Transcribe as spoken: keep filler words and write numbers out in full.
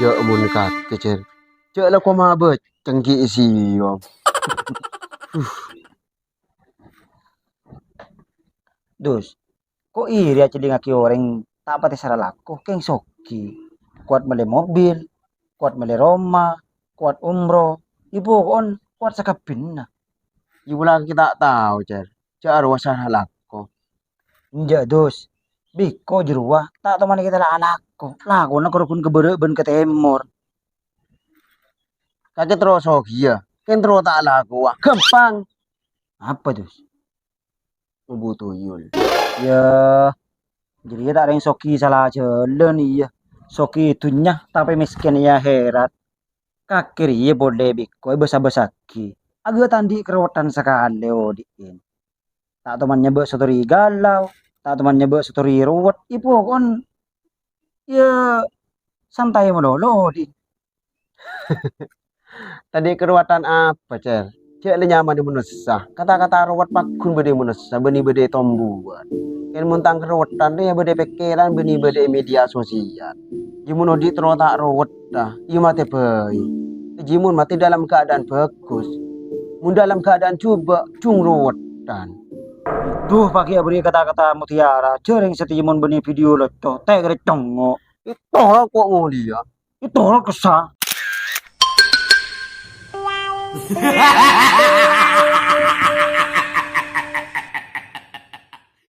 Ja' mon kakè, Cèr. Ja' la koma bâceng ghi' siyom. Dus, ko' iri acellingngaghi orèng ta' patè sara lako, kèng soghi. Kowat mellè mobil, kowat mellè roma, kowat umroh, ya poko'en kowat sakabbhinna. Ya, pola ghi' ta' tao, Cèr. Ja' arowa sara lako. Enjâ', Dus. Bi' ko' jârowa ta' toman kita la alako. Lakona karo ghun ka bârâ' bân ka tèmor. Kakè terro soghi, ya. Kèng terro ta' lakowa. Ghâmpang. Apa, Dus? Ngobu tuyul. Ya, jârèya ta' rèng soghi sala jhâlân, iyâ. Soghi è dhunnya, tapè mèskèn è akhèrat. Kakè rèya polè bi' ko' èbâsa-bâsaghi. Aghâ ta' andi' karowettan sakalè odi'en. Ta' toman nyabâ' story galau, ta' toman nyabâ' story rowet, ya poko'en, ya, santai malolo odi'en. Ta' andi' karowettan apa, Cèr? Jâ' la nyamana manossa. Kata-kata rowet pagghun bâdâ è manossa, bânnè bâdâ è tombuwân. Kèng mon tang karowettan rèya bâdâ è pèkkèran, bânnè bâdâ è media sosial. Jâ' mon odi' terro ta' rowetta, ya matè bhâi. Jâ' mon matè dalam keadaan bagus. Mon dalam keadaan jhubâ', jhung rowettan. Duh, paghi' abârri' kata-kata mutiara, jhâ' rèng satèya mon bânnè video locco, ta' kèra congngo'. Ètoro' ko' molèya. Ètoro' kassa.